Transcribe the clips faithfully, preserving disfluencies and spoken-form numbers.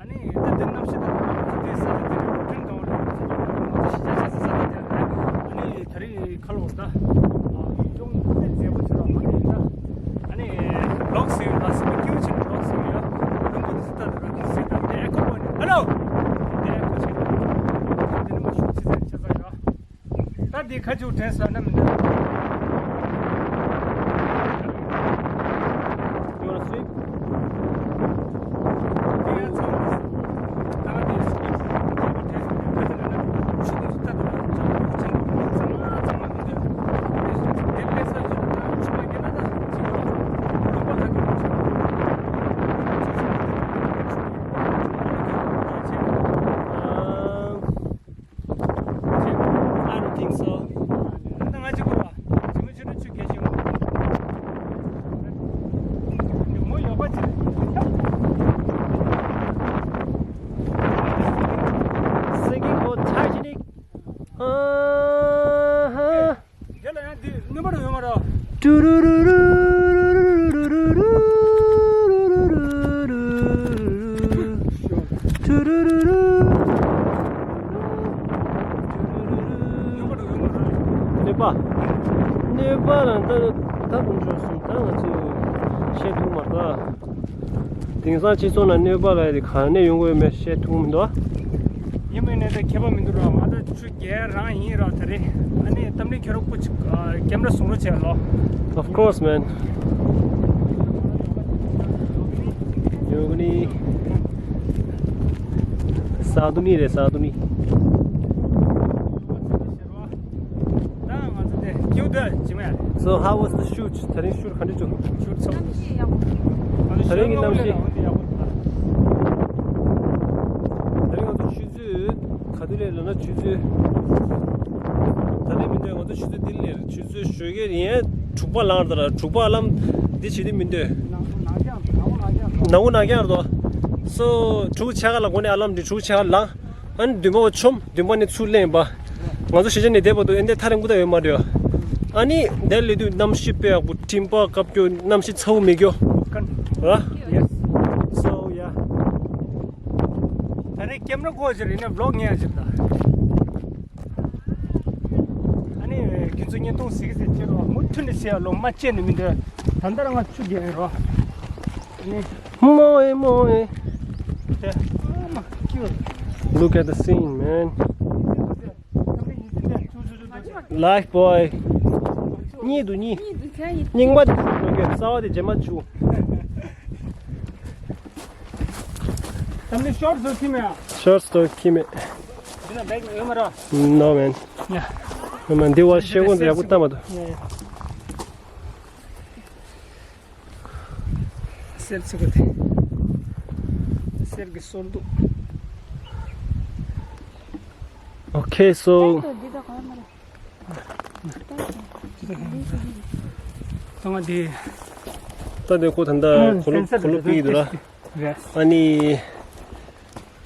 ཨ་ནི་ད་དེ་གནམ་གཤིས་དང་དེ་ས་ཆ་དེ་རུ་ཁྲིན་གང་རེད་ཟེར་གྱི་ཡོད། ང་ཚོ་གཞིས་ཆགས་ཆགས་ས་ས་དེ་རེད། ཨ་ནི་ད་རེས་ཁ་ལོ་ད་ཡུལ་ལྗོངས་དཔེ་མཛེས་པོ་ཆེ་ར་མ་རེད་ད། ཨ་ནི་ལོག་སེ་ཡོད་ལ་སེ་ཁྱིའུ་ཆེ་ལོག་སེ་ཡོད། རིན་པོ་དེ་ས་ད་དེ་ར་དེ་སེ་ད་དེ་ཨེ་ཁོ་བ་ནི་ཧ་ལོ། དེ་ཨེ་ཁོ་ཆེ་དེ་ནི་མ་ཤུགས་ཆེ་ཟེར་ཆེ་ས་ཡོད། ད་འདི་ཁ་ཆུ་དྲན་ས་ན་མི་འདུག I don't think so. ད་ང་ཅི་གོ་བ། ཅི་མ་ཅི་ནུ་ཆུ་གེ་ཤི་ཡོང་། ངོ་ཡོད་པ་ཅི། Singing for Titanic. ཨ་ཧ། དེ་ལ་ཡང་དེ་ནུ་མ་རུ་ཡོང་མ་རོ། ཏུ་རུ་རུ་རུ། ཏུ་རུ་རུ་རུ། ནུས་པ། ནུས་པ་ལ་ད་ད་དུང་འཇོག་སོང་། ད་ང་ཚོས་བཤད་ཐུབ་མ་རེད། དེང་སང་སྤྱི་ཚོགས་ནང་ནུས་པ་ལ་ཡ་དེ་ག་ནས་ཡོང་གི་ཡོད་མེད་བཤད་ཐུབ་མི་འདུག་ཡིན་མིན་ནས་ད་ཁྱད་པར་མི་འདུག་ར། ང་ད་ཆུ་རྒྱལ་རང་ཡིན་ར། ད་རེད། ཨ་ནི་གཏམ་གླེང་ཁྱོད་རང་སྐུ་ཅིག་ཀེམ་ར་བཟུང་རོགས་བྱས་ལོ། Of course, man. ཡོ་གི་ནི། ས་དུ་ནི་རེད། ས་དུ་ནི། ད་ང་ཚོ་དེ་ཁྱེའུ་དེ་ཅི་མེད། So how was the shoot? ད་རིང་ཤུཊ་ག་འདྲ་བྱུང་། ཤུཊ་ཚོ། ད་རིང་གི་གནམ་གཤིས། ད་རིང་ང་ཚོ་ཆུ་ཚོད་ག་དུས་ལས་ལབ་ན་ཆུ་ཚོད། ད་ལྟའི་མི་འདོད། ང་ཚོ་ཆུ་ཚོད་འདི་ལས་ཆུ་ཚོད་ཞོགས་ཀས་ཡན་དྲུག་པ་ལངས་དར། དྲུག་པ་ཨ་ལམ་འདི་བྱེད་དུས་མི་འདོད། ནག་པོ་ནག་རྐྱང་འདུག So དྲུག་ཕྱེད་ཀ་ལ་འགོ་ནས་ཨ་ལམ་འདི་དྲུག་ཕྱེད་ཀ་ལངས། ཨ་ནི་བདུན་པ་བ་ཆོམ། བདུན་པ་ནས་ཚུར་གླེང་པ། ང་ཚོ་གཞིས་ཆགས་ནས་བསྡད་པ་དུ་ཨེ་འདས་ཐག་རིང་པོ་ད་ཡོད་མ་རེད། ཨ་ནི་འདིར་སླེབས་དུས་གནམ་གཤིས་དཔེ་ཡག་པོ། སྤྲིན་པ་བཀབ་རྒྱུ། གནམ་གཤིས་ཚ་པོ་མེད་རྒྱུ། ར། Yes. So yeah. ད་རེས་ཀེམ་ར་ཁོ་ཅིག་རེད་ནས་བི་ལོག་ཉན་ཡ་ཅིག་ད། ཨ་ནི་ཁྱེད་ཚོ་བརྙན་ཐུང་གཟིགས་གཟིགས་བྱེད་རོགས། མུ་མཐུད་ནས་བྱེད་ཡ་ལོ། མ་བྱེད་ནས་མི་འདོད། ད་ལྟ་རང་ང་ཆུ་རྒྱག་ཡིན་རོགས། ཨ་ནི། མོ་ཨེ་མོ་ཨེ། དེ། ཨ་མ་ཁྱོད། Look at the scene, man. Life boy. གཉིད་འདུག་གཉིད། གཉིད་འདུག་ཁྱེད་གཉིད། རྙིང་པ་དེ་ཚོ་ཡོང་གི། གསར་པ་དེ་རྗེས་མ་བྱུང་། ད་ནི་ཤོར་ཚོ་ཁྱིམ་ཡ། ཤོར་ཚོ་ཁྱིམ་ཡ། འདི་ན་བེག་ཡོད་མ་ར། No, man. ཡ། ཨ་མ་འདི་བ་ཤེས་གོང་དུ་ཡག་པོ་བཏང་མ་འདུག་ཡ་ཡ། གསེར་ཚིག་པ་དེ། གསེར་གྱི་སོར་གདུབ། Okay, so. ད་ང་དེ། ད་དེ་ཁོ་ད་ལྟ་ཨ་གོ་ལོ་སེན་སར་གོ་ལོ་པི་འདུག་ར། རེད། ཨ་ནི།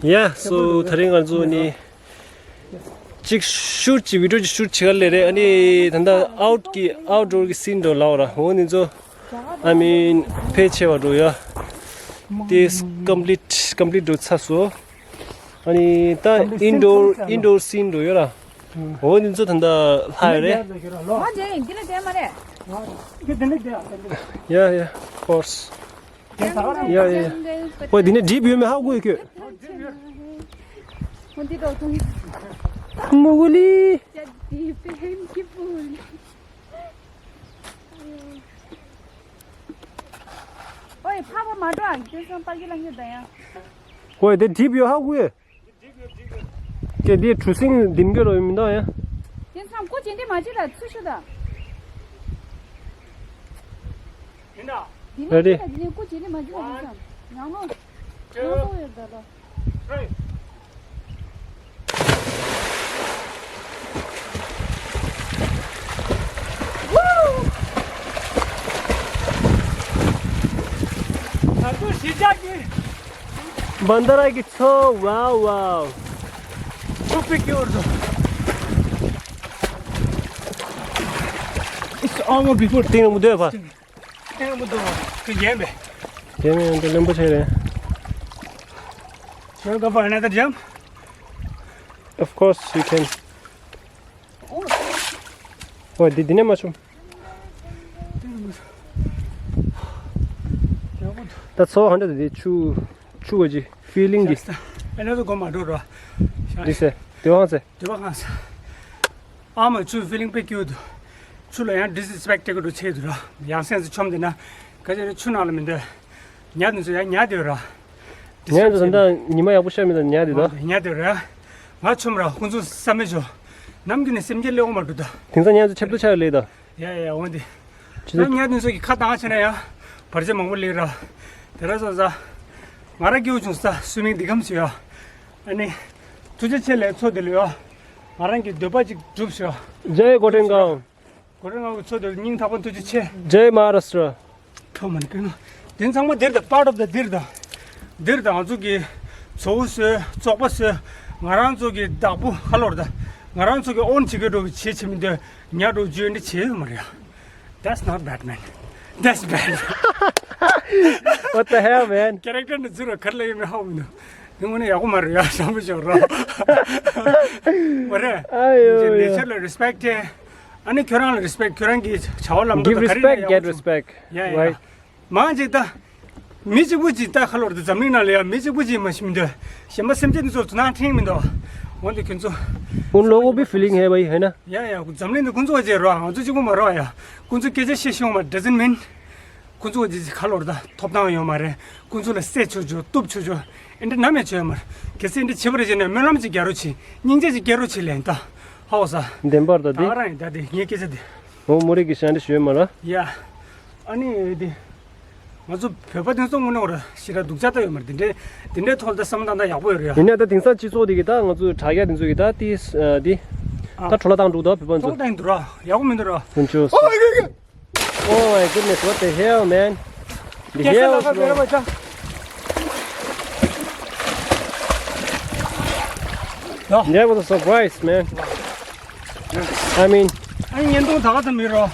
Yeah, so དེ་རིང་ང་ཚོ་ནི། གཅིག་ཤུཊ་གཅིག་བི་ཌིའོ་གཅིག་ཤུཊ་བྱེད་ག་ལེ་རེད། ཨ་ནི་ད་ལྟ་ཨའུཊ་གི་ཨའུཊ་ཌོར་གི་སིན་འགྲོ་ལབ་ར། འོ་ནི་ཚོ། I mean ཕལ་ཆེ་བ་འགྲོ་ཡ། དེ་ཀམ་པི་ལིཊ་ཀམ་པི་ལིཊ་འགྲོ་ཚར་སོང་། ཨ་ནི་ད་ཨིན་ཌོར་ཨིན་ཌོར་སིན་འགྲོ་ཡོད་ར། འོ་ནི་ཚོ་ད་ལྟ་ལྷ་ཡོད་རེད། ང་དེ་འདི་ལ་བསྡད་མ་རེད། Yeah, yeah, of course. Yeah, yeah, yeah. ཨོ་འདི་ནས་འགྲིབ་ཡོད་མེད་ཧ་གོ་ཡོད་ཁྱོད། མུ་གུ་ལི། ཨོའི་ཕ་བ་མ་འགྲོ་ཨ། ཁྱོད་སང་པར་གྱི་ལང་གི་ད་ཡང་། ཨོའི་དེ་འགྲིབ་ཡོད་ཧ་གོ་ཡོད། ཀྱེ་འདི་གྲུ་གཟིངས་ལྡིང་གི་རོ་མི་འདུག་ཡ། དེ་མཚམས་སྐུ་མཇལ་འདི་མ་བྱེད་ད་ཚུར་ཤོག་ད། ཡིན་ད། འདི་ནས་Ready? འདི་ནས་སྐུ་མཇལ་འདི་མ་བྱེད་ད། དེ་མཚམས་ནང་ལོགས། ནང་ལོགས་ཡོད་ད་ལོ། Three. Woo! བན་དྷ་ར་གི་མཚོ། Wow, wow. It's almost before. ཏིང་རིང་པོ་འདོད་པ། ཏིང་རིང་པོ་འདོད་པ། ཁྱོད་ཡན་པས། ཡན་མེད་ཡན་དུ་རློན་པོ་ཆེ་རེད། Shall we go for another jump? Of course you can. ཨོ་འདི་འདི་ནས་མ་བྱུང་། ད་ཚོ་ཧོན་ཏ་འདི་ཆུ་ཆུ་བ་ཅི་feeling འདི། ཨ་ནི་ཚོ་གོ་མ་འགྲོ་རོ། འདི་ཟེར་དེ་བང་ཟེར། དེ་བ་གང་ཟེར། ཨ་མ་ཆུ་feeling དཔེ་སྐྱིད་འདུག་ཆུ་ལ་ཡང་disrespect སྤྲད་གི་འགྲོ་ཆེ་འདུག་ར། ཡང་སེམས་སུ་ཆོམ་དེ་ན་ག་ཅེ་རེ་ཆུ་ནང་ལ་མི་འདོད། ཉ་དེ་ཚོ་ཡང་ཉ་དེ་ར། ཉ་དེ་ཚོ་ད་ཉི་མ་ཡག་པོ་ཤར་མི་འདུག་ཉ་དེ་ད། ཉ་དེ་ར། ང་ཆོམ་ར་ཁོང་ཚོ་བསམ་མེད་ཆོ། ནམ་རྒྱུན་ནས་སེམས་ཅན་ལེགས་འོང་མ་འགྲོ་ད། དེང་སང་ཉ་ཚོ་ཆབ་ཏུ་ཆགས་ལེ་ད། ཡ་ཡ་འོང་དེ། ཅི་ད་ཉ་དེ་ཚོ་གི་ཁ་བཏང་ཆེ་ན་ཡ། བར་ཆད་མང་པོ་ལེགས་ར། དེ་ར་སོང་ས། ང་ར་སྐྱིད་པོ་བྱུང་ས་སུ་མིང་འདི་གམ་ཞུ་ཡ། ཨ་ནི། ཐུགས་རྗེ་ཆེ་ལས་ཚོ་དེ་ལུ་ཡ། ང་རང་གི་འདོད་པ་ཅིག་འགྲུབ་ཤོག Jai Gottengam. གོ་རེ་ང་གི་ཚོ་དེ་སྙིང་ཐག་པ་ཐུགས་རྗེ་ཆེ། Jai Maharashtra. ཐོག་མ་ནས་སྤེལ་ན། དེ་ཚང་མ་འདིར་དང་པར་ཊོབ་དང་འདིར་དང་། འདིར་དང་ང་ཚོ་གི་ཚོ་བོ་བཟོས་བཙོག་པ་བཟོས། ང་རང་ཚོ་གི་བདག་པོ་ཁ་ལོར་དང་། ང་རང་ཚོ་གི་ཨོན་བྱེད་གི་འགྲོ་གི་བྱེད་བྱེད་མི་འདོད་ཉ་འགྲོ་བརྗོད་འདི་བྱེད་ཡོད་མ་རེད་ཡ། That's not bad, man. That's bad. What the hell, man? Character ནི་ཛི་རོ་གར་ལ་ཡོད་མེད་ཧ་གོ་མི་འདུག་དེ་དངོས་གནས་ཡག་པོ་མ་རེད་ཡ་བཟང་པོ་ཞིག་རོ། མ་རེད། ཨ་ཡོ་ཡོ། Nature ལ་respect བྱས། ཨ་ནི་ཁྱོད་རང་ལ་respect ཁྱོད་རང་གི་བྱ་བ་ལམ་འགྲོ་Give དང་ག་རེ་respect, ཡིན་ན་get ཡག་པོ་བྱུང་། Respect. ཡ་ཡ་ཡ། Right. མང་ཅིག་ད། མི་གཅིག་པུ་གཅིག་ད་ཁ་ལོར་དུ་འཛམ་གླིང་ནང་ལ་ཡ་མི་གཅིག་པུ་གཅིག་མ་ཤི་མི་འདོད། གཞན་པ་སེམས་ཅན་དེ་ཚོར་དུ་ནང་ཁྲིང་མི་འདུག་འོན་ཏེ་ཁྱོད་ཚོ། उन लोगों भी फीलिंग है भाई, है ना? ཡ་ཡ་འཛམ་གླིང་དུ་ཁོང་ཚོ་བ་ཅེ་རོ་ང་ཚོ་གཅིག་པུ་མ་རོ་ཡ། ཁོང་ཚོ་སྐད་ཆ་བཤད་ཤོང་མ་doesn't mean ཁོང་ཚོ་གཅིག་ཁ་ལོར་ད་ཐོབ་ཐང་ཡོད་མ་རེད། ཁོང་ཚོ་ལ་བསད་ཆོག་ཆོག་གཏུབ་ཆོག་ཆོག་ཨེ་འདྲ་ནམ་ཡང་བྱོས་མ་རེད། གལ་སྲིད་ཨེ་འདྲ་བྱེད་པ་རེད་ཅེ་ན་སྨོན་ལམ་ཅིག་རྒྱག་རོགས་བྱེད། སྙིང་རྗེ་ཅིག་རྒྱག་རོགས་བྱེད་ལན་ད། ཧའོ་ས། བདེན་པར་ད་དེ། ད་རང་ཡིན་ད་དེ་ངའི་སྐད་ཆ་དེ། འོ་མོ་རིག་གི་ཞང་འདྲ་ཞུས་མ་ལ། ཡ། ཨ་ནི་དེ། ང་ཚོ་བོད་པ་དེ་ཚོ་དངོས་གནས་བར་ཞེ་དྲག་སྡུག་ཅག་ད་ཡོད་མ་རེད། དེ་འདྲའི་དེ་འདྲའི་ཐོག་ལ་ད་བསམ་བློ་བཏང་ད་ཡག་པོ་ཡོད་རེད་ཡ། ཡིན་ན་ད་དེང་སང་སྤྱི་ཚོགས་དེ་གི་ད་ང་ཚོ་དྲ་རྒྱ་དེ་ཚོ་གི་ད་དེ་དེ། ཨ། ད་འཕྲོ་བརླག་བཏང་འདུག་ད་བོད་པ་ཚོ། འཕྲོ་བརླག་བཏང་འདུག་ར་ཡག་པོ་མི་འདུག་ར། ཀུན་སྤྱོད། Oh my goodness, what the hell, man? The hell, bro? That was a surprise, man. I mean, ཨ་ཉིན་ཏོང་ད་ག་ཙམ་ཡོད་རོ།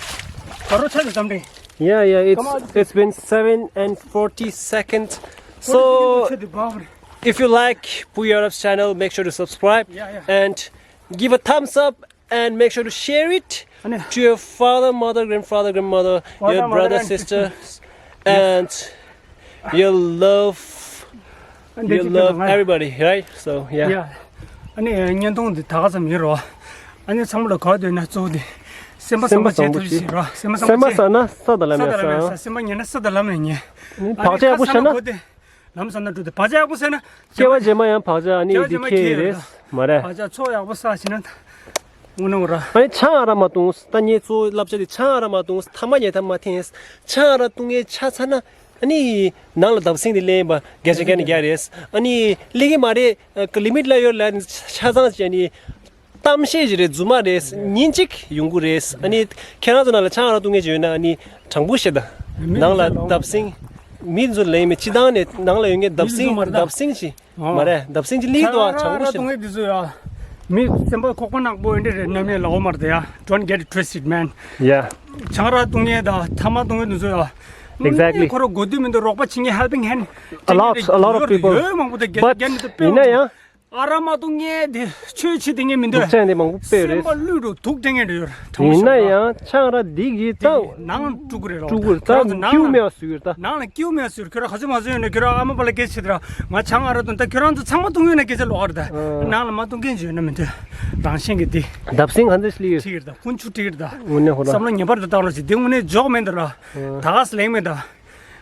ད་རོ་ཆ་དེ་ཙམ་རེད། Yeah, yeah, it's it's been seven and forty seconds. So, if you like Puya Arab's channel, make sure to subscribe and give a thumbs up and make sure to share it to your father, mother, grandfather, grandmother, your brother, sisters, and your love, your love everybody, right? So, yeah. ཨ་ནི་བརྙན་ཐུང་འདི་ད་ག་ཙམ་ཡིན་རོ། ཨ་ནི་ཚང་མ་ལ་གོ་འདོད་ན་གཙོ་བོ་འདི་སེམས་པ་བཟང་པོ་བྱེད་ཐུབ་ཤིག་རོ། སེམས་པ་བཟང་པོ་བྱེད། སེམས་པ་བཟང་ན་ས་དང་ལམ་ཡང་བཟང་། སེམས་པ་ངན་ན་ས་དང་ལམ་ཡང་ངན། བག་ཆགས་ཡག་པོ་བཞག་ན། ལམ་བཟང་ན་འགྲོ་དེ་བག་ཆགས་ཡག་པོ་ཟེར་ན། སྐྱེ་བ་རྗེས་མ་ཡང་བག་ཆགས་ཨ་ནི་འདི་ཁེལ་ཡི་རེད། མ་རེད། བག་ཆགས་ཚོགས་ཡག་པོ་བསགས་ཕྱིན་ན། དངོས་གནས་ར། ཨ་ནི་ཆང་ཨ་རག་མ་བཏུང་། ད་ངས་གཙོ་བོ་བསླབ་བྱ་དེ་ཆང་ཨ་རག་མ་བཏུང་། ཐ་མག་ཉལ་ཐ་མ་འཐེན། ཆང་ཨ་རག་བཏུང་ངས་ཆ་ཚར་ན། ཨ་ནི་ནང་ལ་བརྡབ་གསིག་དེ་ལེན་པ་བརྒྱ་ཆ་བརྒྱ་ནས་བརྒྱ་རེད། ཨ་ནི་ལེན་གི་མ་རེད། ཀ་ལི་མིཊ་ལ་ཡོད་ལ་ཆ་ཚང་ཅན་ནི། གཏམ་བཤད་ཅིག་རེད། རྫུན་མ་རེད། ཉིན་གཅིག་ཡོང་གི་རེད། ཨ་ནི་ཁྱེད་རང་ཚོ་ནང་ལ་ཆང་ཨ་རག་བཏུང་མཁན་ཅིག་ཡོད་ན་ཨ་ནི་དྲང་པོ་བཤད་དང་། ནང་ལ་བརྡབ་གསིག་མི་ཚོ་ལེན་མི་སྤྱི་བཏང་ནས་ནང་ལ་ཡོད་མཁན་བརྡབ་གསིག་བརྡབ་གསིག་ཅིག་མ་རེད། བརྡབ་གསིག་ཅིག་ལེན་དོ་དྲང་པོ་བཤད་དང་། ཆང་ཨ་རག་བཏུང་མཁན་དེ་ཚོ་ཡ། མི་སེམས་པ་ཁོག་པ་ནག་པོ་འདི་རེད། ནམ་ཡང་ལོག་མ་རེད་ཡ། Don't get it twisted, man. Yeah. ཆང་ཨ་རག་བཏུང་མཁན་དང་ཐ་མག་བཏུང་མཁན་དེ་ཚོ་ཡ། Exactly. ཁོ་རང་དགོས་དུས་མི་འདུག་རོགས་པ་བྱེད་མཁན་helping hand. A lot, a lot of people. ཡོད་མང་པོ་དེ་རྒྱ་རྒྱ་ནི་དེ་དཔེ་ཡིན་ན་ཡང་། ཨ་རག་མ་བཏུང་མཁན་དེ་ཆོས་བྱེད་དེ་ངས་མི་འདོད། སྡུག་ཅག་འདི་མང་པོ་དཔེ་རེད། སེམས་པ་བླུད་འགྲོ་དུག་སྤྲད་མཁན་འདྲ་ཡོད་རེད། དྲང་པོ་ཡིན་ན་ཤོད་ཡང་ཆང་རག་འདི་གིས་ད་ནང་དཀྲུག་གི་རེད་རོ། དཀྲུག་གི་རེད། ད་ཁྱོད་རང་ཚོ་ནང་སྐྱིད་པོ་མེད་པ་བཟོ་གི་རེད་ད། ནང་ལ་སྐྱིད་པོ་མེད་པ་བཟོ་གི་རེད། ཁྱོད་རང་ཧ་ཅང་མ་བཟོ་ཡོད་ན་ཁྱོད་རང་ཨ་མ་པ་ལ་སྐད་ཆ་དེ་ར། ང་ཆང་ཨ་རག་བཏུང་། ད་ཁྱོད་རང་ཚོ་ཚང་མ་བཏུང་ཡོད་ན་སྐད་ཆ་ལོག་ག་རེད་ད། ཨ། ནང་ལ་མ་བཏུང་མཁན་ཅིག་ཡོད་ན་མི་འདོད། རང་བཞིན་གྱི་འདི། བརྡབ་གསིག་ག་ཚོད་སླེབས་ཡོད། ཁྲིག་གི་རེད་ད། ཀུན་ཆུ་ཁྲིག་གི་རེད་ད། དངོས་གནས་ཧོ་ར། བསམ་བློ་ངེས་པར་དུ་བཏང་རོགས་བྱེད། འདི་དངོས་གནས་འཇོག་མེད་འདི་ར། ད་ག་ས་ལེགས་མེད་ད།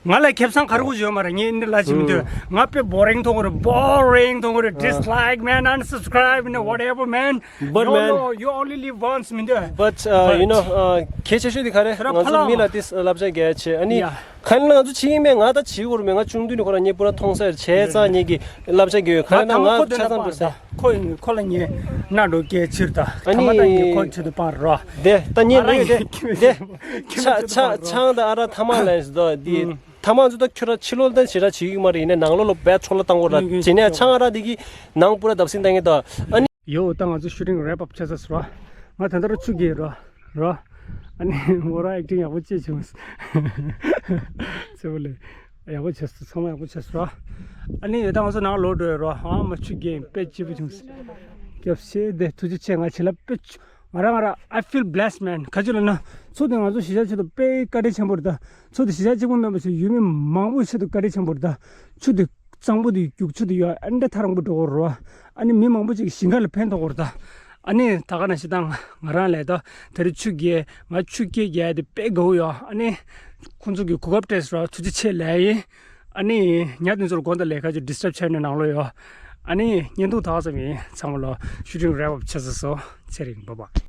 ང་ལ་ཁེ་བཟང་ག་རེ་དགོས་ཡོད་མ་རེད། ངས་འདི་ལ་ཅི་མི་འདོད། ང་དཔེ་boring མཐོང་གི་རེད། Boring མཐོང་གི་རེད། Dislike, man, unsubscribe, you know, whatever, man. But you man, know, you only live once, མི་འདོད། But, uh, you know, uh, གལ་ཆེ་ཤོས་དེ་ག་རེ། ང་ཚོ་མི་ལ་དེ་བསླབ་བྱ་རྒྱག་ཡ་བྱེད། ཨ་ནི་ཁ་ནས་ང་ཚོ་བྱེད་ཀྱི་མེད། ང་ད་བྱེད་དགོས་རེད་མེད། ང་ཆུང་དུས་ནས་ཁོ་རང་ངའི་སྤུ་ར་མཐོང་ས་བྱས་ཙང་ངེད་ཀྱི་བསླབ་བྱ་རྒྱག་ཡོད། ག་རེ་ན་ང་ཆ་ཚང་དགོས་ས། ཁོ་ཁོ་ལ་ངས་སྣ་འགྲོ་སྐད་ཕྱིར་ད། ཨ་ནི་ཐ་མ་ད་ངས་ཁོ་ཆེད་དུ་སྤང་རོགས། དེ་ད་ངས་ལོས་དེ་དེ་ཆ་ཆ་ཆང་དང་ཨ་རག་ཐ་མག་ལ་ཟེར་དོ་དེ། ཐ་མ་ང་ཚོ་ད་ཁྱོད་རང་ཕྱི་ལོགས་ལ་ད་ཞེ་དྲག་བྱེད་ཀྱི་མ་རེད། ཡིན་ནའི་ནང་ལོགས་ལ་བས་འཕྲོ་བརླག་བཏང་དགོས་ར། ཡིན་ཡིན། བྱས་ནས་ཆང་ཨ་རག་འདི་གི་ནང་པུ་ར་བརྡབ་གསིག་བཏང་གི་ད། ཨ་ནི། ཡོ། ད་ང་ཚོ་ཤུ་ཊིང་རེབ་ཨབ་བྱས་ཚར་སོང་ར། ང་ད་ལྟ་ར་ཆུ་རྐྱལ་ར་ར། ཨ་ནི་འོ་ར་ཨེག་ཊིང་ཡག་པོ་བྱས་བྱུང་། ཚེ་བོ་ལེ། ཡག་པོ་བྱས་སོང་། ཚང་མ་ཡག་པོ་བྱས་སོང་ར། ཨ་ནི་ཡོ། ད་ང་ཚོ་ནང་ལོག་འགྲོ་ཡོད་ར། ཨ་མ་ཆུ་རྐྱལ་དཔེ་སྐྱིད་པོ་བྱུང་། སྐྱབས་ཤེས་དེ་ཐུགས་རྗེ་ཆེ། ང་བྱིན་རླབས་དཔེ་ཆུ། ང་རང་ང་རང་I feel blessed, man. ག་ཅི་ལབ་ན། མཚོ་དེ་ང་ཚོ་གཞིས་ཆགས་ཆེད་དུ་དཔེ་བཀའ་དྲིན་ཆེན་པོ་རེད་ད། མཚོ་དེ་གཞིས་ཆགས་གཅིག་པུ་མིན་པ་བྱས་ཡུལ་མི་མང་པོའི་ཆེད་དུ་བཀའ་དྲིན་ཆེན་པོ་རེད་ད། ཆུ་དེ་གཙང་པོ་དེ་རྒྱུག་ཆུ་དེ་ཡོད་ཨ་འདྲ་ཐག་རིང་པོ་འགྲོ་དགོས་རེད་བ། ཨ་ནི་མི་མང་པོ་ཅིག་གི་ཞིང་ཁ་ལ་ཕན་ཐོགས་དགོས་རེད་ད། ཨ་ནི་ད་ག་ནང་བཞིན་ད་ང་རང་ལས་ད་དེ་རིང་ཆུ་རྐྱལ་ང་ཆུ་རྐྱལ་རྒྱག་དེ་དཔེ་དགའ་བོ་ཡོད། ཨ་ནི་ཁོང་ཚོ་གི་གོ་སྐབས་སྤྲད་སོང་ར། ཐུགས་རྗེ་ཆེ་ལབ་ཡིན། ཨ་ནི་ཉ་དེ་ཚོར་དགོངས་དག་ལས། ཁ་ཅིག་ཌི་སི་ཊབ་བྱས་ནས་ནང་ལོགས་ཡོད། ཨ་ནི་བརྙན་ཐུང་ད་ག་ཙམ་ཡིན། ཚང་མ་ལ་ཤུ་ཊིང་རེབ་ཨབ་བྱས་ཚར་སོང་། ཚེ་རིང་། བྷའི་བྷའི།